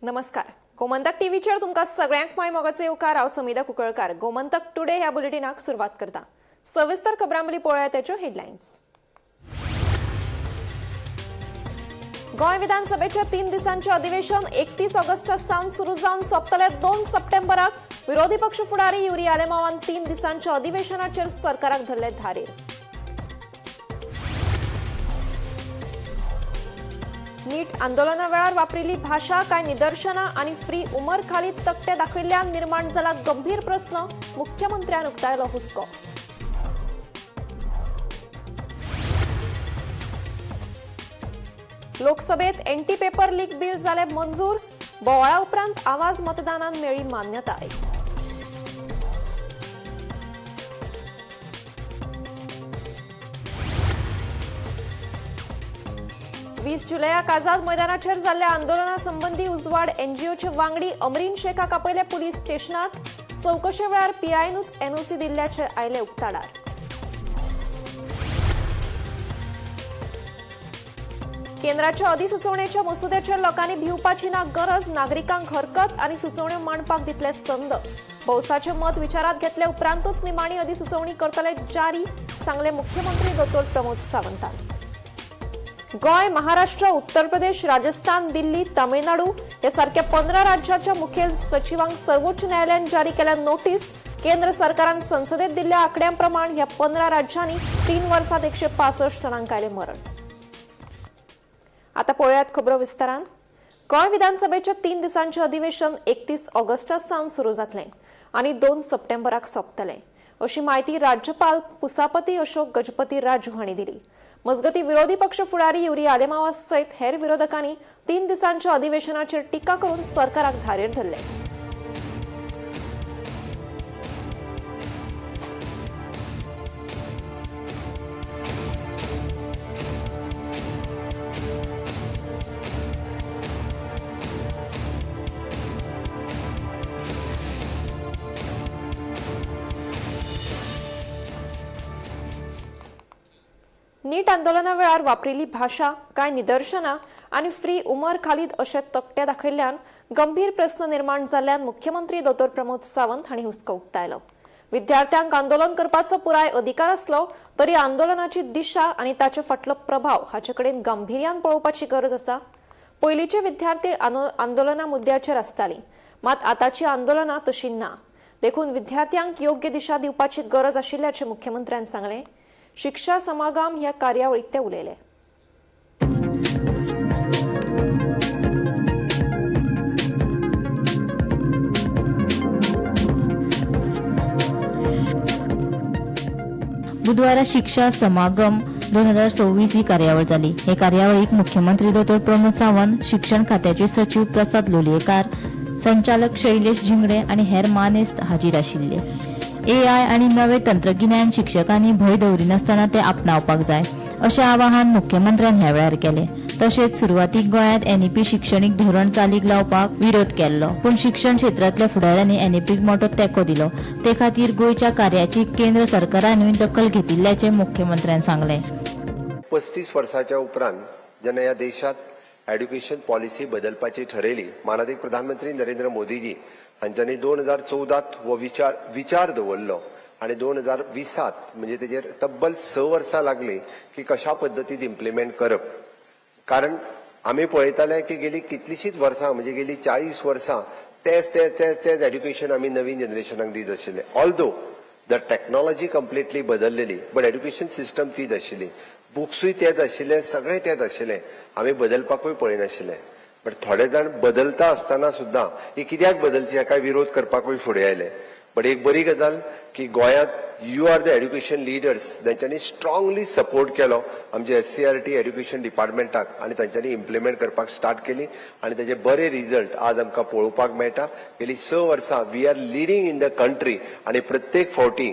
नमस्कार, गोमंतक टीव्हीचेर तुमकां सगळ्यांक माय मोगाचो येवकार. हांव समिधा कुंकळकार. गोमंतक टुडे ह्या बुलेटिनाक सुरवात करता. सविस्तर खबरां पयलीं पळोवया त्याच्यो हेडलायन्स. गोंय विधानसभेच्या 3 दिसांचे अधिवेशन 31 ऑगस्टा सावन सुरू जावन सोंपतले 2 सप्टेंबराक. विरोधी पक्ष फुडारी युरी आलेमावान 3 दिसांच्या अधिवेशनाचेर सरकाराक धरले धारेर. नीट आंदोलना वेळार वापरिल्ली भाशा, कांय निदर्शनां आनी फ्री उमर खालीद तकटे दाखयल्ल्यान निर्माण जाला गंभीर प्रस्न. मुख्यमंत्र्यान उक्तायलो हुस्को. लोकसभेत एंटी पेपर लीक बिल जालें मंजूर. बोवाळा उपरांत आवाज मतदानान मेळ्ळी मान्यताय. 20 जुलयाक आझाद मैदानाचेर जाल्ल्या आंदोलना संबंदी उजवाड एनजीओचे वांगडी अमरीन शेखाक आपयले पुलीस स्टेशनात. चवकशे वेळार पीआयनूच एनओसी दिल्ल्याचे आयले उक्ताडार. केंद्राच्या अधिसुचोवणेच्या मसुद्याचेर लोकांनी भिवपाची ना गरज. नागरिकांक हरकत आनी सुचोवण्यो मांडपाक दितले संद. भौसाचे मत विचारात घेतले उपरांतूच निमाणी अधिसुचोवणी करतले जारी, सांगले मुख्यमंत्री दोतोर प्रमोद सावंतान. गोंय, महाराष्ट्र, उत्तर प्रदेश, राजस्थान, दिल्ली, तामिळनाडू ह्या सारक्या 15 राज्याच्या मुखेल सचिवांक सर्वोच्च न्यायालयान जारी केल्या नोटीस. केंद्र सरकारान संसदेत दिल्ल्या आंकड्यांप्रमाण ह्या 15 राज्यांनी 3 वर्सात 165 जाणांक आयलें मरण. आता पळोवयात खबरो विस्तारान. गोंय विधानसभेचे 3 दिसांचे अधिवेशन 31 ऑगस्टा सावन सुरू जातलें आनी 2 सप्टेंबराक सोंपतलें, अशी म्हायती राज्यपाल पुसापती अशोक गजपती राजू हांणी दिली. मजगती विरोधी पक्ष फुडारी युरी आलेमावा सयत हेर विरोधकांनी 3 दिसांच्या अधिवेशनाचेर टिका करून सरकाराक धारेर धरले. नीट आंदोलना वेळार वापरिल्ली भाशा, कांय निदर्शनां आनी फ्री उमर खालीद अशे तकटे दाखयल्ल्यान गंभीर प्रस्न निर्माण जाल्ल्यान मुख्यमंत्री दोतोर प्रमोद सावंत हांणी हुस्को उक्तायलो. विद्यार्थ्यांक आंदोलन करपाचो पुराय अधिकार आसलो तरी आंदोलनाची दिशा आनी ताचे फाटलो प्रभाव हाचे कडेन गंभीर्यान पळोवपाची गरज आसा. पयलींचे विद्यार्थी आंदोलना मुद्द्याचेर आसताली, मात आतांची आंदोलनां तशी ना. देखून विद्यार्थ्यांक योग्य दिशा दिवपाची गरज आशिल्ल्याचें मुख्यमंत्र्यान सांगलें. शिक्षा समागम ह्या कार्यावळीत ते उलयले. बुधवारा शिक्षा समागम 2026 ही कार्यावळ जाली. हे कार्यावळीक मुख्यमंत्री दोतोर प्रमोद सावंत, शिक्षण खात्याचे सचिव प्रसाद लोलयेकार, संचालक शैलेश झिंगडे आनी हेर मानेस्त हाजीर आशिल्ले. एआय आनी नवे तंत्रगिन्यान शिक्षकांनी भंय दवरिनासतना ते आपणावपाक जाय अशें आवाहन मुख्यमंत्र्यान ह्या वेळार केलें. तशेंच सुरवातीक गोंयांत एनईपी शिक्षणीक धोरण चालीक लावपाक विरोध केल्लो, पूण शिक्षण क्षेत्रांतल्या फुडाऱ्यांनी एनईपीक मोटो तेंको दिलो. ते खातीर गोंयच्या कार्याची केंद्र सरकारानूय दखल घेतिल्ल्याचें मुख्यमंत्र्यान सांगलें. 35 वर्साच्या उपरांत जेन्ना ह्या देशांत एड्युकेशन पॉलिसी बदलपाची ठरयली, मानादीक प्रधानमंत्री नरेंद्र मोदीजी हांच्यांनी 2014 हो विचार दवरलो आनी 2020 म्हणजे तेजेर तब्बल 6 वर्सां लागली की कशा पद्दतीन इम्प्लिमेंट करप. कारण आमी पळयताले की गेली कितलीशींच वर्सां, म्हणजे गेली 40 वर्सां तेच तेच तेच तेच एड्युकेशन आमी नवीन जनरेशनाक दीत आशिल्ले. ऑल्दो the technology completely बदललेली, but education system तीच आशिल्ली, बुक्सूय तेच आशिल्ले, सगळें तेच आशिल्लें, आमी बदलपाकूय पळयनाशिल्ले. बट थोडे जाण बदलता आसतना सुद्दां ही कित्याक बदलची हाका विरोध करपाकूय फुडें आयले. बट एक बरी गजाल की गोंयांत you are the education leaders, तांच्यांनी स्ट्रांगली सपोर्ट केलो आमच्या एससीआरटी एड्युकेशन डिपार्टमेंटाक आनी तांच्यांनी इम्प्लिमेंट करपाक स्टार्ट केली आनी ताचे बरे रिजल्ट आज आमकां पळोवपाक मेळटा. गेली 6 वर्सां we are leading in the country आनी प्रत्येक फावटी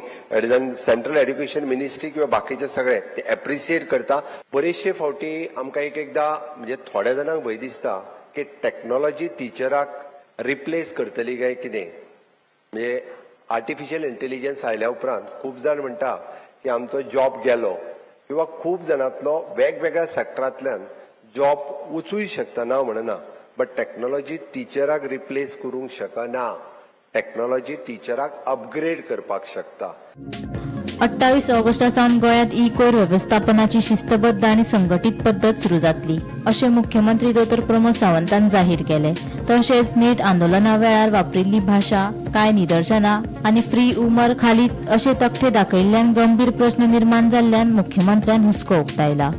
सेंट्रल एड्युकेशन मिनिस्ट्री किंवा बाकीचे सगळे ते एप्रिसिएट करता. बरेचशे फावटी आमकां एक एकदां म्हणजे थोड्या जाणांक भंय दिसता की टॅक्नोलॉजी टिचराक रिप्लेस करतली काय कितें. म्हणजे आर्टिफिशियल इंटेलिजन्स आयल्या उपरांत खूब जाण म्हणटा की आमचो जॉब गेलो किंवा खूब जाणांतलो वेगवेगळ्या सेक्टरांतल्यान जॉब वचूय शकता, ना म्हणना. बट टॅक्नोलॉजी टिचराक रिप्लेस करूंक शकना. टॅक्नोलॉजी टिचराक अपग्रेड करपाक शकता. 28 ऑगस्टा सावन गोंयांत ई कोयर वेवस्थापनाची शिस्तबद्ध आनी संघटीत पद्दत सुरू जातली अशें मुख्यमंत्री दोतोर प्रमोद सावंतान जाहीर केलें. तशेंच नीट आंदोलना वेळार वापरिल्ली भाशा, कांय निदर्शनां आनी फ्री उमर खालीद अशे तकटे दाखयिल्ल्यान गंभीर प्रस्न निर्माण जाल्ल्यान मुख्यमंत्र्यान हुस्को उक्तायला.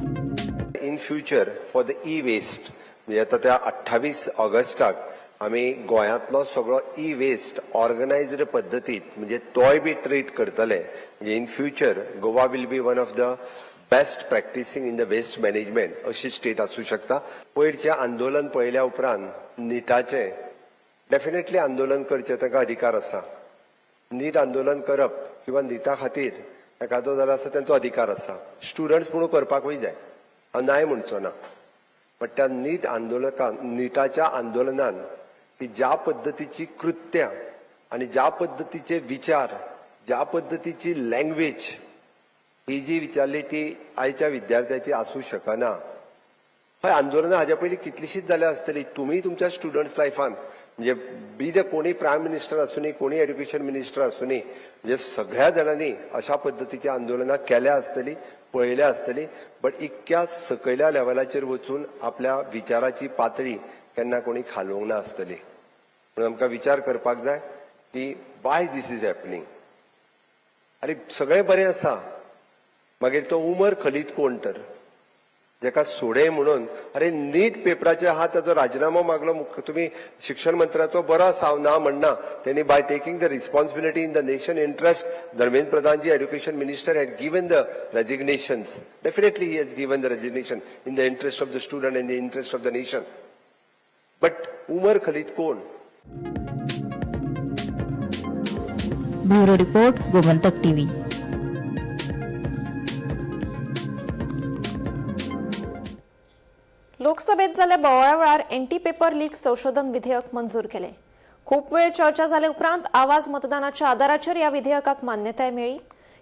In future for the e waste, म्हणजे आतां त्या 28 ऑगस्टाक आमी गोंयांतलो सगळो ई वेस्ट ऑर्गनायज्ड पद्दतीत, म्हणजे तोय बी ट्रीट करतले. म्हणजे in future Goa will be one of the best practicing in the waste management अशी स्टेट आसूं शकता. पयरचें आंदोलन पळयल्या उपरांत निटाचें डेफिनेटली आंदोलन करचें तांकां अधिकार आसा. नीट आंदोलन करप किंवा निटा खातीर एखादो जाल्यार आसा, तेंचो अधिकार आसा. स्टुडंट्स म्हणून करपाकूय जाय, हांव नाय म्हणचो ना. बट त्या नीट आंदोलकान, निटाच्या आंदोलनान की ज्या पद्दतीची कृत्यां आनी ज्या पद्दतीचे विचार, ज्या पद्दतीची लँग्वेज ही जी विचारली ती आयच्या विद्यार्थ्याची आसूं शकना. हय, आंदोलनां हाज्या पयलीं कितलींशींच जाल्या आसतलीं. तुमी तुमच्या स्टुडंट्स लायफान, म्हणजे बी ते कोणी प्रायम मिनिस्टर आसूनी, कोणी एड्युकेशन मिनिस्टर आसूनी, म्हणजे सगळ्या जाणांनी अशा पद्दतीची आंदोलनां केल्या आसतली, पळयल्या आसतली. बट इतक्या सकयल्या लेवलाचेर वचून आपल्या विचाराची पातळी केन्ना कोणी खालोवंक ना आसतली. म्हणून आमकां विचार करपाक जाय की वाय this is happening. अरे, सगळें बरें आसा, मागीर तो उमर खलीद कोण तर जेका सोडे म्हणून? अरे, नीट पेपराचे आहा, ताचो राजिनामो मागलो. तुमी शिक्षण मंत्र्याचो बरो आसा, हांव ना म्हणना. तेणी by taking the responsibility in the nation interest, Dharmendra Pradhanji, education minister, had given the resignations. Definitely he has given the resignation in the interest of the student and the interest of the nation, but Umar Khalid कोण? Bureau report, Gomantak TV. लोकसभेत जाल्ल्या बोवाळा वेळार anti paper leak संशोधन विधेयक मंजूर केलें. खूप वेळ चर्चा जाले उपरांत आवाज मतदानाच्या आदाराचेर ह्या विधेयकाक मान्यताय मेळ्ळी.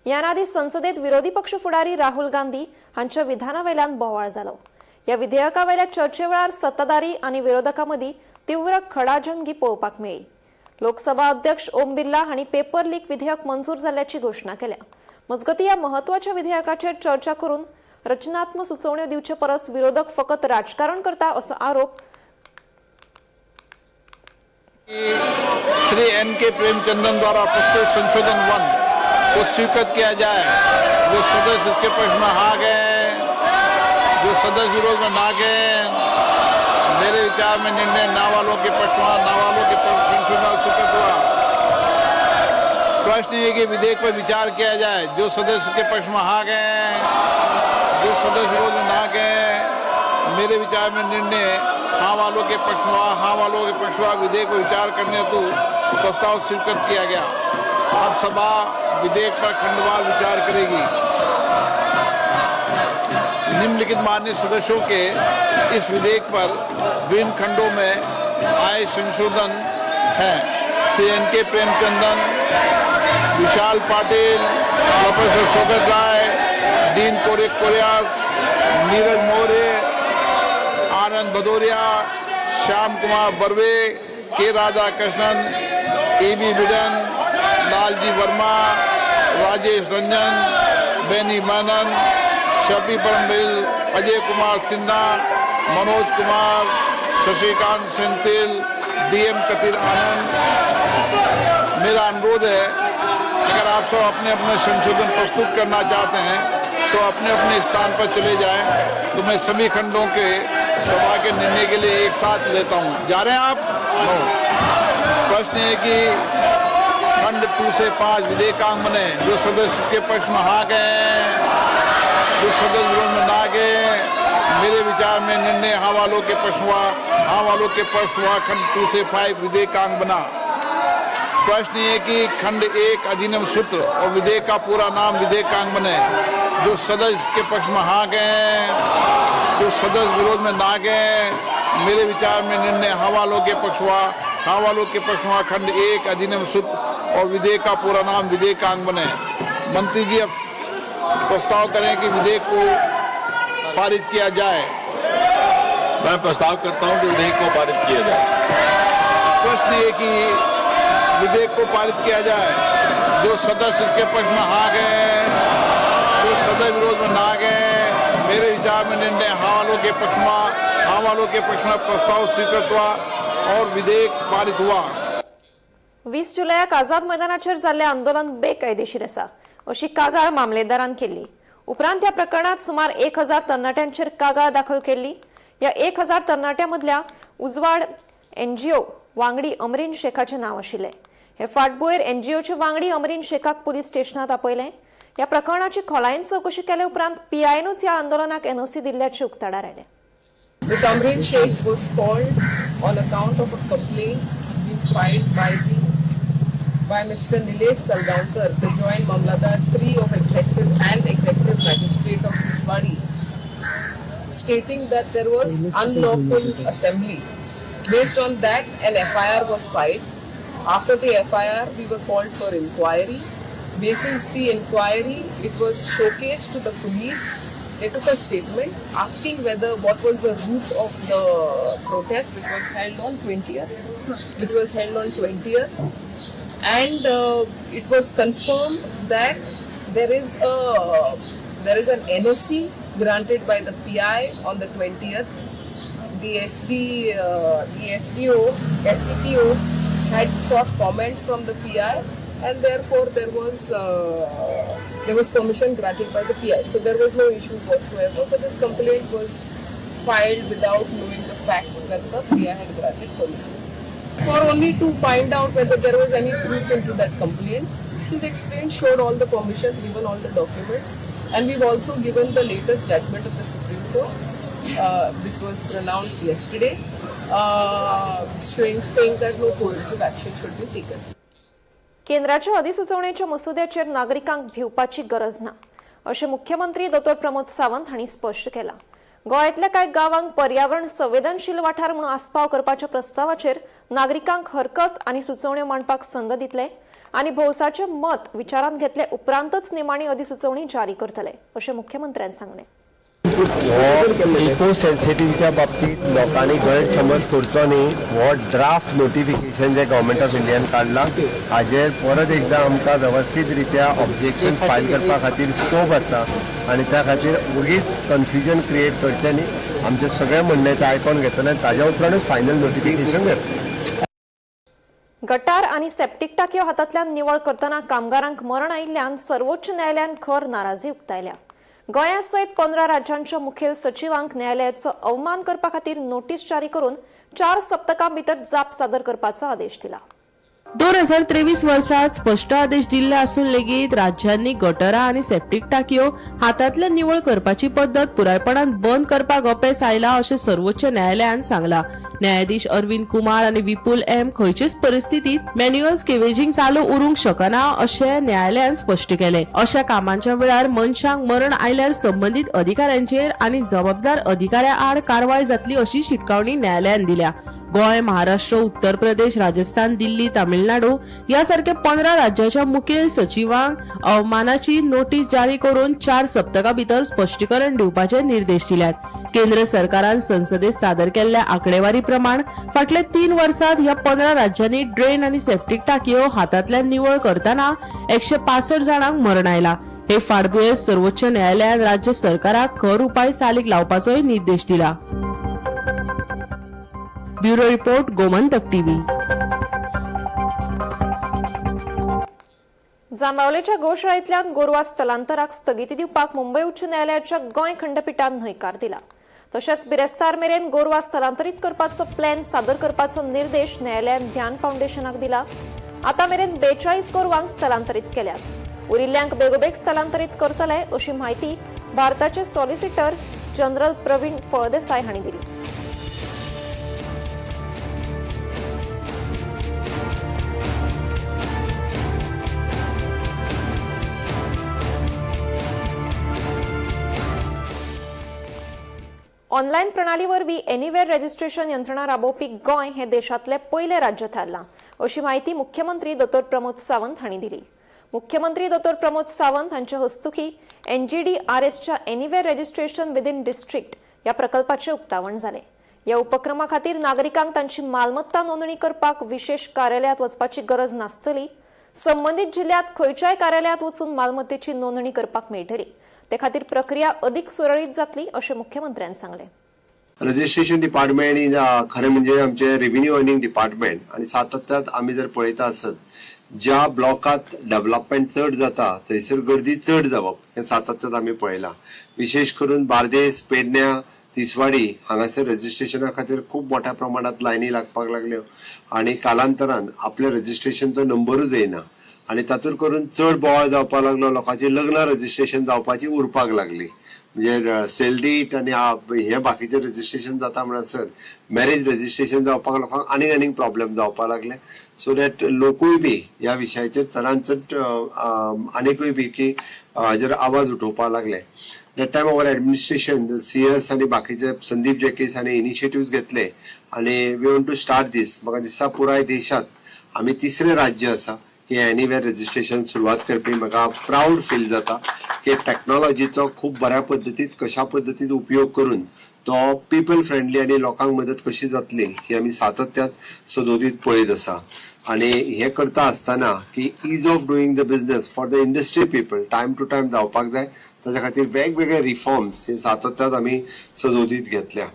ह्यान आदी संसदेत विरोधी पक्ष फुडारी राहुल गांधी हांच्या विधानावेल्यान बोवाळ जालो. ह्या विधेयकावेल्या चर्चे वेळार सत्ताधारी आनी विरोधकां मदीं तीव्र खडाजंगी पळोवपाक मेळ्ळी. लोकसभा अध्यक्ष ओम बिर्ला हांणी पेपर लीक विधेयक मंजूर जाल्ल्याची घोशणा केल्या. मजगतीं, ह्या म्हत्वाच्या विधेयकाचेर चर्चा करून रचनात्मक सुचोवण्यो दिवचे परस विरोधक फकत राजकारण करता असो आरोप श्री एन के प्रेमचंदन द्वारा प्रस्तुत संशोधन 1 को स्वीकृत किया जाए। जो सदस्य इसके पक्ष में हाँ गए, जो सदस्य विरोध में ना गए, मेरे विचार में निर्णय ना वालों के पक्ष में, ना वालों के पक्ष संशोधन स्वीकृत हुआ। प्रश्न ये कि विधेयक पर विचार किया जाए। जो सदस्य के पक्ष में हाँ गए, जो सदस्य विरोध में ना गए, मेरे विचार में निर्णय हाँ वालों के पक्ष में हुआ, हाँ वालों के पक्ष हुआ। विधेयक पर विचार करने हेतु प्रस्ताव स्वीकृत किया गया। अब सभा विधेयक पर खंडवार विचार करेगी। निम्नलिखित माननीय सदस्यों के इस विधेयक पर विभिन्न खंडों में आए संशोधन हैं: Shri N K Premachandran, Vishal Patil, professor Saugata Roy, Dean Kuriakose, Neeraj Maurya, Anand Bhadauria, Shyam Kumar Barve, K Radhakrishnan, A B विडन, Lalji Verma, Rajesh Ranjan, Benny Menon, Shafi Parambil, Ajay Kumar Sinha, Manoj Kumar, Sasikanth Senthil, D M Kathir Anand. मेरा अनुरोध है, अगर आप सब अपने अपने संशोधन प्रस्तुत करना चाहते हैं तो अपने अपने स्थान पर चले जाएं, तो मैं सभी खंडों के सभा के निर्णय के लिए एक साथ लेता हूं। जा रहे हैं आप? नो। प्रश्न है कि खंड 2 से 5 विधेयकांग बने। जो सदस्य के पक्ष में हाँ गए, जो सदस्य विरोध में ना गए, मेरे विचार में निर्णय हाँ वालों के पक्ष हुआ, हाँ वालों के पक्ष हुआ। खंड 2 से 5 विधेयकांग बना। प्रश्न ये कि खंड 1 अधिनियम सूत्र और विधेयक का पूरा नाम विधेयकांग बने। जो सदस्य के पक्ष में हाँ गए, जो सदस्य विरोध में ना गए, मेरे विचार में निर्णय हाँ वालों के पक्ष हुआ, हाँ वालों के पक्ष हुआ। खंड 1 अधिनियम सूत्र और विधेयक का पूरा नाम विधेयकांग बने। मंत्री जी, अब प्रस्ताव करें कि विधेयक को पारित किया जाए। मैं प्रस्ताव करता हूं कि विधेयक को पारित किया जाए। प्रश्न ये कि विधेयक को पारित किया जाए। जो सदस्य इसके पक्ष में हाँ गए, जो सदस्य विरोध में ना गए, मेरे विचार में निर्णय हाँ वालों के पक्ष में, हाँ वालों के पक्ष में प्रस्ताव स्वीकृत हुआ और विधेयक पारित हुआ। 20 जुलयाक आझाद मैदानाचेर जाल्लें आंदोलन बेकायदेशीर आसा अशी कागाळ मामलेदारान केल्ली। उपरांत ह्या प्रकरणात सुमार 1000 तरणाट्यांचेर कागाळ दाखल केल्ली। ह्या 1000 तरणाट्यां मदल्या उजवाड एनजीओ वांगडी अमरीन शेखाचें नांव आशिल्लें। हे फाटभुंयेर एनजीओचे वांगडी अमरीन शेखाक पुलीस स्टेशनांत आपयलें। ह्या प्रकरणाची खोलायेन चवकशी केले उपरांत पीआयनूच ह्या आंदोलनाक एनओसी दिल्ल्याचें उक्ताडार आयलें। Ms. Amreen Sheikh was called on account of a complaint being filed by Mr. Nilesh Salgaonkar, the Joint Mamlatdar 3 of Executive and Executive Magistrate of Tiswadi, stating that there was unlawful assembly. Based on that, an FIR was filed. After the FIR, we were called for inquiry. Basis the inquiry, it was showcased to the police. They took a statement asking whether what was the route of the protest, which was held on 20th, which was held on 20th, and it was confirmed that there is an NOC granted by the PI on the 20th. The SDO, SDPO had sought comments from the PI, and therefore there was permission granted by the PI. So there was no issues whatsoever. So this complaint was filed without knowing the facts that the PI had granted permissions. For only to find out whether there was any truth into that complaint. She's explained, showed all the permissions, given all the documents, and we've also given the latest judgment of the Supreme Court, which was pronounced yesterday, saying that no coercive action should be taken. केंद्राच्या अधिसुचोवणेच्या मसुद्याचेर नागरिकांक भिवपाची गरज ना अशें मुख्यमंत्री दोतोर प्रमोद सावंत हांणी स्पश्ट केलां। गोंयांतल्या कांय गांवांक पर्यावरण संवेदनशील वाठार म्हणून आस्पाव करपाच्या प्रस्तावाचेर नागरिकांक हरकत आनी सुचोवण्यो मांडपाक संद दितले आनी भौसाचें मत विचारांत घेतले उपरांतच निमाणी अधिसुचोवणी जारी करतले अशें मुख्यमंत्र्यान सांगलें। हो इको सेन्सिटिव्हच्या बाबतीत लोकांनी गैरसमज करचो न्ही। हो draft notification J government of इंडियान काडला, हाजेर परत एकदां आमकां वेवस्थीत रित्या ऑब्जेक्शन फायल करपा खातीर स्कोप आसा आनी त्या खातीर वगीच कन्फ्युजन क्रिएट करचें न्ही। आमचें सगळें म्हणणें तें आयकोन घेतलें आनी ताज्या उपरांतूच फायनल नोटिफिकेशन येतलें। गटार आनी सेप्टीक टाकयो हातांतल्यान निवळ करतना कामगारांक मरण आयिल्ल्यान सर्वोच्च न्यायालयान खर नाराजी उक्तायल्या। गोंया सयत 15 राज्यांच्या मुखेल सचिवांक न्यायालयाचो अवमान करपा खातीर नोटीस जारी करून 4 सप्तकां भितर जाप सादर करपाचो आदेश दिला। 2023 वर्सात स्पश्ट आदेश दिल्ले आसून लेगीत राज्यांनी गटरां आनी सेप्टीक टाकयो हातांतल्यान निवळ करपाची पद्दत पुरायपणान बंद करपाक अपेस आयला अशें सर्वोच्च न्यायालयान सांगला। न्यायाधीश अरविंद कुमार आनी विपुल एम खंयचेच परिस्थितीत मॅन्युअल स्केवेजिंग चालू उरूंक शकना अशें न्यायालयान स्पश्ट केलें। अशा कामांच्या वेळार मनशांक मरण आयल्यार संबंदीत अधिकाऱ्यांचेर आनी जबाबदार अधिकाऱ्या आड कारवाय जातली अशी शिटकावणी न्यायालयान दिल्या। गोंय, महाराष्ट्र, उत्तर प्रदेश, राजस्थान, दिल्ली, तामिळनाडू ह्या सारख्या 15 राज्याच्या मुखेल सचिवांक अवमानाची नोटीस जारी करून 4 सप्तकां भितर स्पश्टीकरण दिवपाचे निर्देश दिल्यात। केंद्र सरकारान संसदेत सादर केल्ल्या आंकडेवारी प्रमाण फाटल्या 3 वर्सात ह्या 15 राज्यांनी ड्रेन आनी सेप्टीक टाकयो हातांतल्यान निवळ करतना 165 जाणांक मरण आयला। हे फाटभुंयेर सर्वोच्च न्यायालयान राज्य सरकाराक खर उपाय चालीक लावपाचोय निर्देश दिला। Bureau report, Gomantak TV. जांबावलेच्या गोशाळेंतल्यान गोरवां स्थलांतराक स्थगिती दिवपाक मुंबय उच्च न्यायालयाच्या गोंय खंडपिठान न्हयकार दिला। तशेंच बिरेस्तार मेरेन गोरवां स्थलांतरीत करपाचो प्लॅन सादर करपाचो निर्देश न्यायालयान ध्यान फावंडेशनाक दिला। आतां मेरेन 42 गोरवांक स्थलांतरीत केल्यात, उरिल्ल्यांक बेगोबेग स्थलांतरीत करतले अशी म्हायती भारताचे सॉलिसिटर जनरल प्रवीण फळदेसाय हांणी दिली। ऑनलायन प्रणाली वरवीं एनिवेअर रजिस्ट्रेशन यंत्रणा राबोवपी गोंय हें देशांतलें पयलें राज्य थारलां अशी म्हायती मुख्यमंत्री दोतोर प्रमोद सावंत हांणी दिली। मुख्यमंत्री दोतोर प्रमोद सावंत हांचे हस्तुकीं एनजीडीआरएसच्या एनिवेअर रजिस्ट्रेशन विदीन डिस्ट्रिक्ट ह्या प्रकल्पाचें उक्तावण जालें। ह्या उपक्रमा खातीर नागरिकांक तांची मालमत्ता नोंदणी करपाक विशेष कार्यालयांत वचपाची गरज नासतली. संबंदीत जिल्ह्यात खंयच्याय कार्यालयांत वचून मालमत्तेची नोंदणी करपाक मेळटली. ते खातीर प्रक्रिया अदीक सुरळीत जातली अशें मुख्यमंत्र्यान सांगलें. रजिस्ट्रेशन डिपार्टमेंट is खरें म्हणजे आमचे रेव्हेन्यू अर्निंग डिपार्टमेंट आनी सातत्यात आमी जर पळयता आसत ज्या ब्लॉकात डेव्हलपमेंट चड जाता थंयसर गर्दी चड जावप हें सातत्यात आमी पळयलां. विशेष करून बार्देस, पेडण्या, तिसवाडी हांगासर रजिस्ट्रेशना खातीर खूब मोठ्या प्रमाणात लायनी लागपाक लागल्यो आनी कालांतरान आपल्या रजिस्ट्रेशनचो नंबरूच येयना आनी तातूंत करून चड बोवाळ जावपाक लागलो. लोकांची लग्नां रजिस्ट्रेशन जावपाची उरपाक लागली. म्हणजे सेल डीट आनी हे बाकीचे रजिस्ट्रेशन जाता म्हणसर मॅरेज रजिस्ट्रेशन जावपाक लोकांक आनीक आनीक प्रॉब्लेम जावपाक लागले. सो that लोकूय बी ह्या विशयाचेर चडान चड आनीकूय बी की हाजेर आवाज उठोवपाक लागले. That time our administration CS आनी बाकीचे संदीप जॅकीस हांणी इनिशिएटीव घेतले आनी we want to start this. म्हाका दिसता पुराय देशांत आमी तिसरें राज्य आसा की एनिवेर रजिस्ट्रेशन सुरवात करपी. म्हाका प्रावड फील जाता की टॅक्नोलॉजीचो खूब बऱ्या पद्दतीत कशा पद्दतीन उपयोग करून तो पिपल फ्रेंडली आनी लोकांक मदत कशी जातली ही आमी सातत्यान सदोदीत पळयत आसा. आनी हें करता आसतना की ease of doing the business for the industry people time to time जावपाक जाय. ताच्या खातीर वेगवेगळे रिफॉर्म्स हे सातत्यान आमी सदोदीत घेतल्या.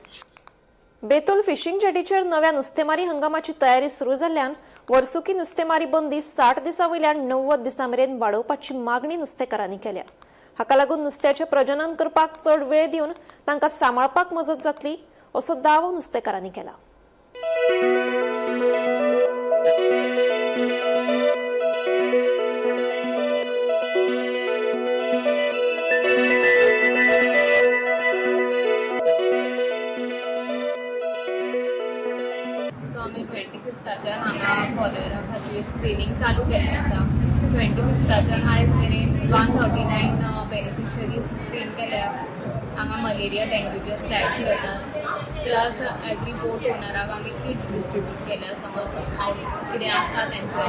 बेतुल फिशिंग जेटीचेर नव्या नुस्तेमारी हंगामाची तयारी सुरू जाल्ल्यान वर्सुकी नुस्तेमारी बंदी 60 दिसां वयल्यान 90 दिसां मेरेन वाडोवपाची मागणी नुस्तेकारांनी केल्या. हाका लागून नुस्त्याचें प्रजनन करपाक चड वेळ दिवन तांकां सांबाळपाक मजत जातली असो दावो नुस्तेकारांनी केला. सो आमी 25थाच्यान हांगा कॉलेरा खातीर स्क्रिनींग चालू केल्लें आसा. 25थाच्यान आयज मेरेन 139 बेनिफिशरीज स्क्रीन केल्या. हांगा मलेरिया, डेंग्यूचे स्लायड्स घेतात. प्लस एवरी बोट ओनराक आमी किट्स डिस्ट्रिब्यूट केल्या. समज आवट कितें आसा तेंचे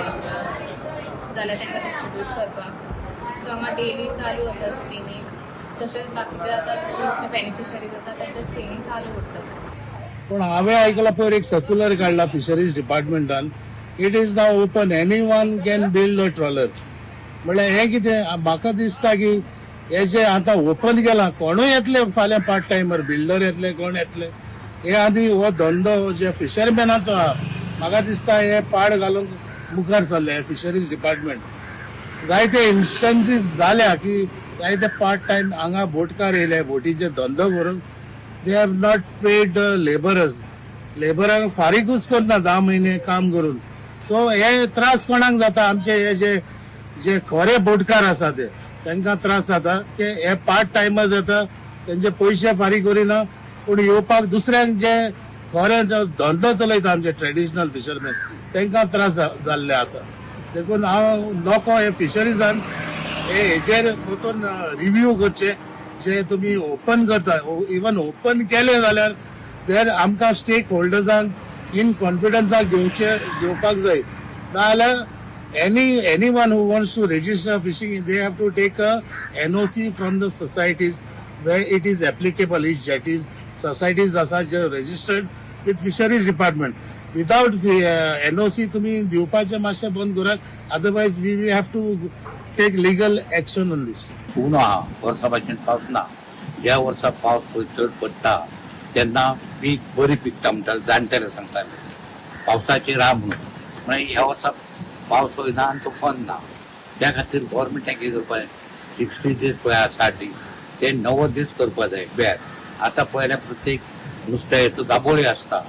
जाल्यार तांकां डिस्ट्रिब्यूट करपाक. सो हांगा डेली चालू आसा स्क्रिनींग. तशेंच बाकीचे आतां जशे बेनिफिशरीज जाता तेंचें स्क्रिनींग चालू उरता. पूण हांवें आयकलां पयर एक सर्क्युलर काडला fisheries डिपार्टमेंटान. It is now open, anyone can build a trawler. म्हणल्यार हें कितें म्हाका दिसता की हे जे आतां ओपन केलां कोणूय येतले फाल्यां पार्ट टायमर बिल्डर येतले, कोण येतले. हे आनी हो धंदो जे फिशरमॅनाचो आहा म्हाका दिसता हे पाड घालूंक मुखार सरले हे फिशरीज डिपार्टमेंट. जायते इन्स्टन्सीस जाल्या की जायते पार्ट टायम हांगा बोटकार येयले बोटीचे धंदो करून. They have not paid labourers. लेबरांक फारीकूच करना 10 म्हयने काम करून. सो हे त्रास कोणाक जाता? आमचे हे जे जे खरे बोटकार आसा ते तांकां त्रास जाता की हे पार्ट टायमर जाता तेंचे पयशे फारीक करिना. पूण येवपाक दुसऱ्यांक जे खरे धंदो चलयता आमचे ट्रेडिशनल फिशरमॅन तांकां त्रास जाल्ले आसा. देखून हांव लोको हे फिशरीजान हे हेचेर वचून रिव्यू करचे जे तुमी ओपन करता. इवन ओपन केले जाल्यार देर आमकां स्टेक होल्डर्सांक इन कॉन्फिडन्साक घेवपाक जाय. नाजाल्यार anyone who wants to register fishing, they have to take a NOC from the societies where it is applicable. Each jetties societies आसा जे registered with fisheries department. Without NOC तुमी दिवपाचें मातशें बंद करात, otherwise we we have to take legal action on this. उणो आहा, वर्सा भाशेन पावस ना. ह्या वर्सा पावस पळय चड पडटा तेन्ना पीक बरी पिकता म्हणटाले जाणटेले, सांगताले पावसाचेर आहा म्हणून. म्हणल्यार ह्या वर्सा पावस वयना आनी तो बंद ना. त्या खातीर गोवोरमेंटान कितें करपाक जाय, 60 दीस पळय आहा, 60 दीस ते 90 दीस करपाक जाय बेर. आतां पळयल्यार प्रत्येक नुस्त्याचो दाबोळी आसता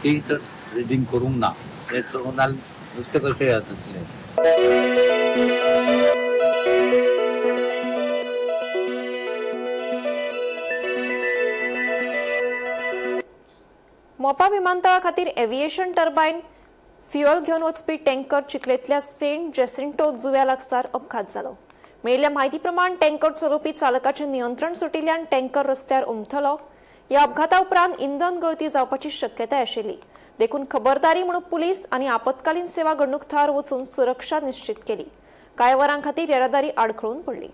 ती तर ब्रिडींग करूंक ना. तें करूंक ना नुस्तें कशें जातलें? मोपा विमानतळा खातीर एव्हिएशन टर्बायन फ्युअल घेवन वचपी टँकर चिखलेंतल्या सेंट जेसिंटो जुव्या लागसार अपघात जालो. मेळिल्ल्या म्हायती प्रमाण टँकर चलोवपी चालकाचें नियंत्रण सुटिल्ल्यान टँकर रस्त्यार उमथलो. ह्या अपघाता उपरांत इंधन गळती जावपाची शक्यताय आशिल्ली. देखून खबरदारी म्हणून पुलीस आनी आपत्कालीन सेवा घडणूक थळार वचून सुरक्षा निश्चित केली. कांय वरां खातीर येरादारी आडखळून पडली.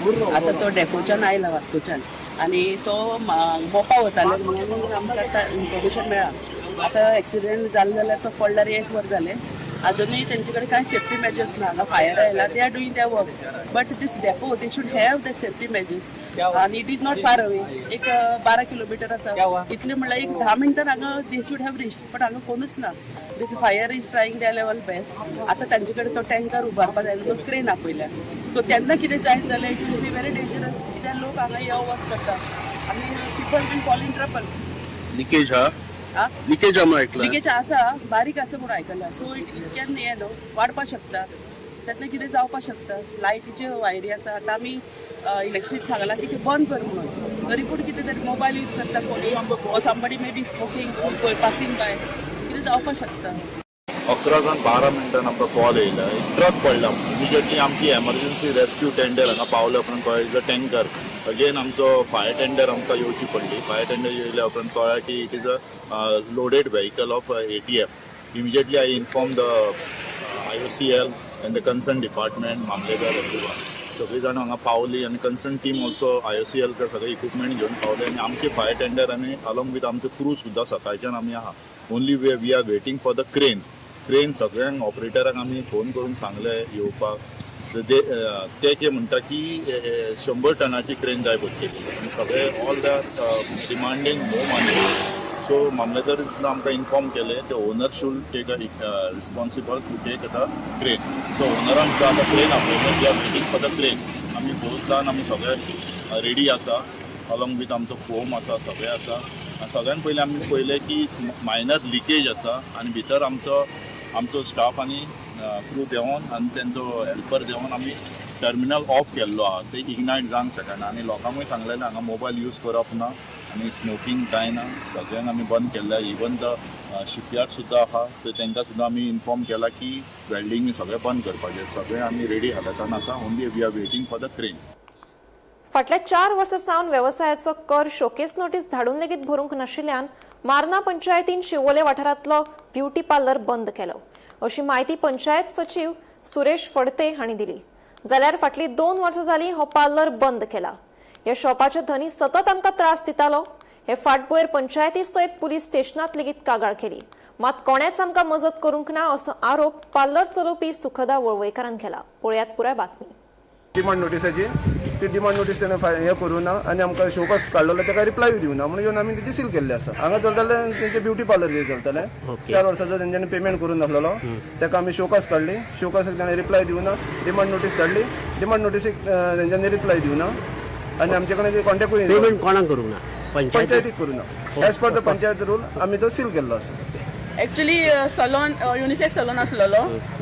आतां तो डेपोच्यान आयला वास्कोच्यान आनी तो मोपा वतालो म्हणून आमकां आतां इन्फॉर्मेशन मेळ्ळां. आतां एक्सिडेंट जालो जाल्यार तो पडल्यार एक वर जालें, अजुनूय तेंचे कडेन कांय सेफ्टी मेजर्स ना. हांगा फायर आयला, they are doing their work, but this depot they should have the safety measures. आनी it is not far away, एक 12 किलोमिटर आसा. इतलें म्हणल्यार एक 10 मिनटान हांगा they should have reached, but हांगा कोणूच ना. This fire is trying their level best. आतां तांचे कडेन तो टँकर उबारपा जाय, तो क्रेन आपयल्या. सो तेन्ना कितें जायत जाल्यार it will be very dangerous, कित्याक लोक हांगा यो वच करता आनी people will fall in trouble. Leakage हा. हा. लिकेज आमी ऐकला. लिकेज आसा, बारीक आसा म्हणून आयकलां. सो it can हें न्हू वाडपाक शकता, तेन्ना कितें जावपाक शकता. लायटीच्यो वायरी आसा, आतां आमी इलेक्ट्रीक सांगलां की ते बंद कर म्हणून, तरी पूण कितें तरी मोबायल यूज करता कोणी, or somebody may be smoking passing by, कितें जावपाक शकता. 11 जावन 12 मिनटान आमकां कॉल येयला, एक ट्रक पडला म्हणून. इमिजिएटली आमची एमर्जन्सी रेस्क्यू टेंडर हांगा पावल्या उपरांत कळ्ळें is a tanker. Again आमचो फायर टेंडर आमकां येवची पडली. फायर टेंडर येयल्या उपरांत कळ्ळें की it is a loaded vehicle of ATF. Immediately I inform the IOCL and the concern department, मामलेदार, एवरीवन. सगळीं जाणां हांगा पावली आनी कन्सर्न टीम ऑल्सो IOCL सगळे इक्विपमेंट घेवन पावले आनी आमचे फायर टेंडर आनी अलॉंग विथ आमचे क्रू सुद्दां सकाळच्यान आमी आहा. Only way we are waiting for the crane. Crane सगळ्यांक ऑपरेटरांक आमी फोन करून सांगले येवपाक. ते ते कितें म्हणटा की 100 टनाची क्रेन जाय पडटली आनी सगळे all the demanding more money. So मामलेदार सुद्दां आमकां इन्फॉर्म केलें ते owner should take a responsible to take the crane. So ओनरान सुद्दां आतां crane आपयलें. We are waiting for the crane. आमी बोल्सान आमी सगळे रेडी आसा, अलॉंग विथ आमचो फोम आसा, सगळें आसा. आनी सगळ्यान पयलीं आमी पळयलें की मायनर लिकेज आसा आनी भितर आमचो आमचो स्टाफ आनी क्रू देंवोन आनी तेंचो हेल्पर देंवोन आमी टर्मिनल ऑफ केल्लो आहा. ते इग्नायट जावंक शकना. आनी लोकांकूय सांगलेलें हांगा मोबायल यूज करप ना आनी स्मोकींग कांय ना. सगळ्यांक आमी बंद केल्लें. इवन the shipyard सुद्दां आहा, तर तांकां सुद्दां आमी इन्फॉर्म केला की वेल्डींग सगळें बंद करपाचें. सगळें आमी रेडी हालतान आसा. Only we are waiting for the crane. फाटल्या 4 वर्सां सावन वेवसायाचो कर शोकेस नोटीस धाडून लेगीत भरूंक नाशिल्ल्यान मार्ना पंचायतीन शिवोले वाठारांतलो ब्युटी पार्लर बंद केलो, अशी म्हायती पंचायत सचीव सुरेश फडते हांणी दिली. जाल्यार फाटलीं 2 वर्सां जालीं हो पार्लर बंद केला. ह्या शॉपाचे धनी सतत आमकां त्रास दितालो. हे फाटभुंयेर पंचायती सयत पुलीस स्टेशनात लेगीत कागाळ केली, मात कोणेच आमकां मजत करूंक ना, असो आरोप पार्लर चलोवपी सुखदा वळवयकारान केला. पळयात पुराय बातमी. डिमांड नोटिसाची ती डिमांड नोटीस तेणें हें करूं ना आनी आमकां शोकॉज काडलेलो ताका रिप्लाय दिवना म्हणून येवन आमी तेची सील केल्ली आसा. हांगा चलतालें तेंचे ब्युटी पार्लर कितें चलतालें. 4 वर्साचो तेंच्यांनी पेमेंट करून नासलेलो, ताका आमी शोकॉज काडली. शोकॉजाक ताणें रिप्लाय दिवना. डिमांड नोटीस काडली, डिमांड नोटीसीक तेंच्यांनी रिप्लाय दिवना आनी आमचे कडेन कॉन्टेक्टूय पेमेंट कोणाक करूंक ना? पंचायत पंचायतीक करूं ना. As per the panchayat rule आमी तो सील केल्लो आसा. एक्चुली सलोन, युनिसेक्स सलोन आसलेलो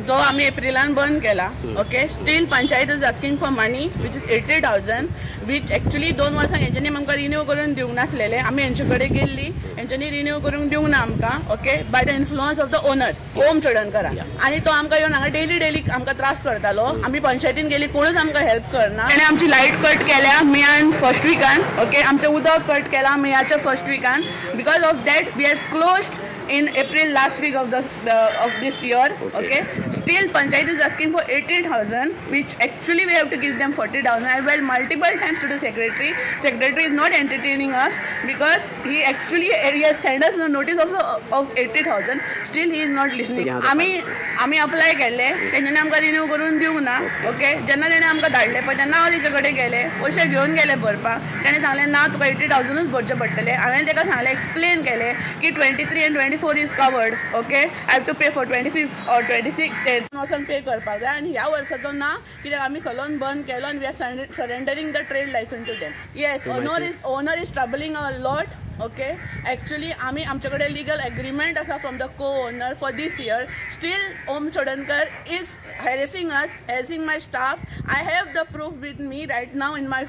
जो आमी एप्रिलान बंद केला. Okay, still panchayat is asking for money which is 80,000, which actually 2 वर्सां हेंच्यांनी आमकां रिन्यू करून दिवंक नासलेले. आमी हेंचे कडेन गेल्ली, हेंच्यांनी रिन्यू करूंक दिवंक ना आमकां. Okay, by the influence of the owner Om चोडणकरा, आनी तो आमकां येवन हांगा डेली डेली आमकां त्रास करतालो. आमी पंचायतीन गेली, कोणूच आमकां हेल्प करना. ताणें आमची लायट कट केल्या मेयान फर्स्ट विकान. ओके, आमचें उदक कट केलां मेयाच्या फर्स्ट विकान. Because of that we have closed in April last week of this year. Okay. Still panchayat is asking for 80,000, which actually we have to give them 40,000. I went multiple times to the secretary. Secretary is not entertaining us because he actually he has sent us a notice of 80,000. Still he is not listening. आमी आमी apply केल्ले, तेंच्यांनी आमकां renew करून दिवंक ना. Okay, जेन्ना तेणें आमकां धाडले पळय तेन्ना हांव तेजे कडेन गेलें, पयशे घेवन गेले भरपाक. तेणें सांगलें ना, तुका 80,000ूच भरचे पडटले. हांवें ताका सांगलें, एक्सप्लेन केलें की 23 and 24 is covered. Okay, I have to pay for 25 or 26. वचोन पे करपाक जाय आनी ह्या वर्साचो ना, कित्याक आमी सलोन बंद केलो आनी we are surrendering the trade licence to them. Yes, owner is troubling a lot. Okay, actually आमी आमचे कडेन लिगल एग्रीमेंट आसा from the co owner for this year. Still Om Chodankar is harassing us, harassing my staff. I have the proof with me right now in my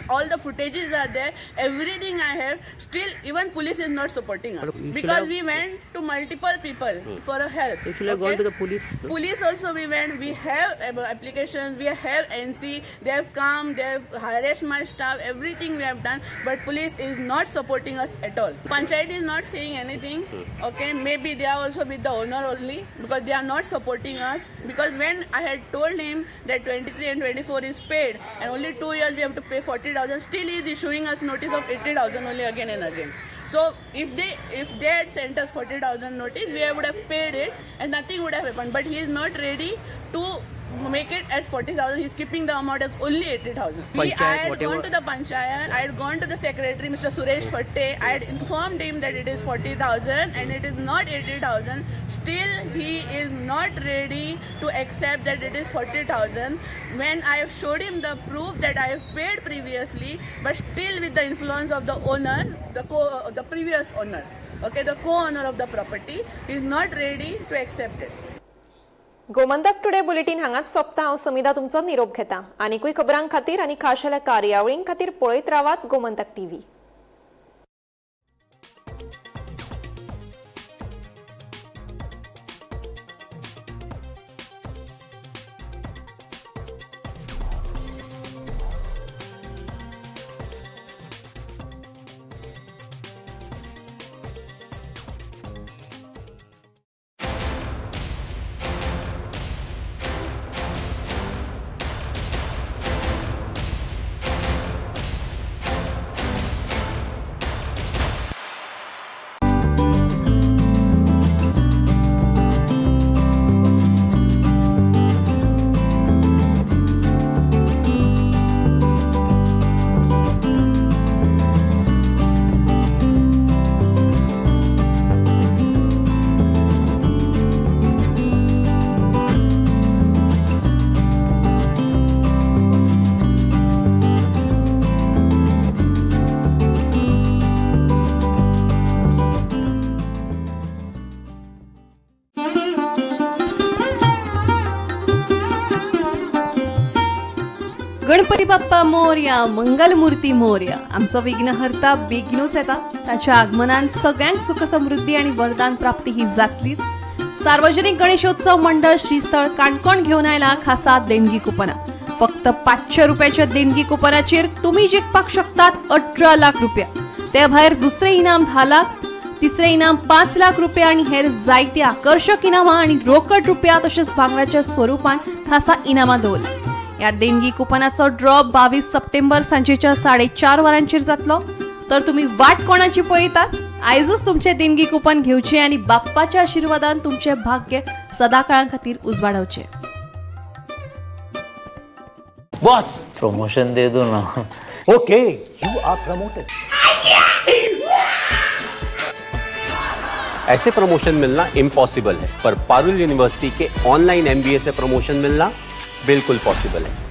all the footages are there, everything I have. Still, even police is not supporting us But you should because have- we went to multiple people for a help. You should have gone to the police, no? Police also we went. We have applications. We have NC. They have come. They have harassed my staff. Everything we have done, but police is not supporting us at all. Panchayat is not saying anything. Okay, maybe they are also with the owner only because they are not supporting us. Because when I had told him that 23 and 24 is paid and only 2 years we have to pay 40,000, still he is issuing us notice of 80,000 only again and again. So if they had sent us 40,000 notice, we would have paid it and nothing would have happened. But he is not ready to make it as 40,000. He's keeping the amount as only 80,000. I had gone to the panchayat, I had gone to the secretary, Mr. Suresh Fatte. I had informed him that it is 40,000 and it is not 80,000. Still, he is not ready to accept that it is 40,000. When I have showed him the proof that I have paid previously, but still with the influence of the owner, the previous owner, okay, the co-owner of the property, he is not ready to accept it. Gomantak today bulletin हांगाच सोंपता. हांव समिधा तुमचो निरोप घेता. आनीकूय खबरां खातीर आनी खाशेल्या कार्यावळीं खातीर पळयत रावात गोमंतक टीव्ही. गणपती बाप्पा मोरया, मंगलमूर्ती मोरया. आमचो विघ्नहर्ता बेगीनूच येता. ताच्या आगमनान सगळ्यांक सुख समृद्धी आणि वरदान प्राप्ती ही जातलीच. सार्वजनिक गणेशोत्सव मंडळ श्रीस्थळ काणकोण घेवन आयला खासा देणगी कुपना. फक्त 500 रुपयाच्या देणगी कुपनाचेर तुम्ही जिखपाक शकतात 18 लाख रुपया. ते भायर दुसरे इनाम 10 लाख, तिसरे इनाम 5 लाख रुपया आणि हेर जायती आकर्षक इनामां आणि रोकड रुपया तशेंच भांगराच्या स्वरूपान खासा इनामां दवरली. या देणगी कुपनाचो ड्रॉ 22 सप्टेंबर सांजेच्या 4:30 वरांचेर जातलो. तर तुम्ही वाट कोणाची पळयतात? आयजूच तुमचे देणगी कुपन घेवचे आणि बाप्पाच्या आशीर्वादान तुमचे भाग्य सदाकाळा खातीर उजवाडावचे. बॉस, प्रमोशन दे दो ना. Okay, you are promoted. ऐसे प्रमोशन मिलना इम्पॉसिबल है, पर पारुल यूनिवर्सिटी के ऑनलाइन एमबीए से प्रमोशन मिलना बिल्कुल पॉसिबल है.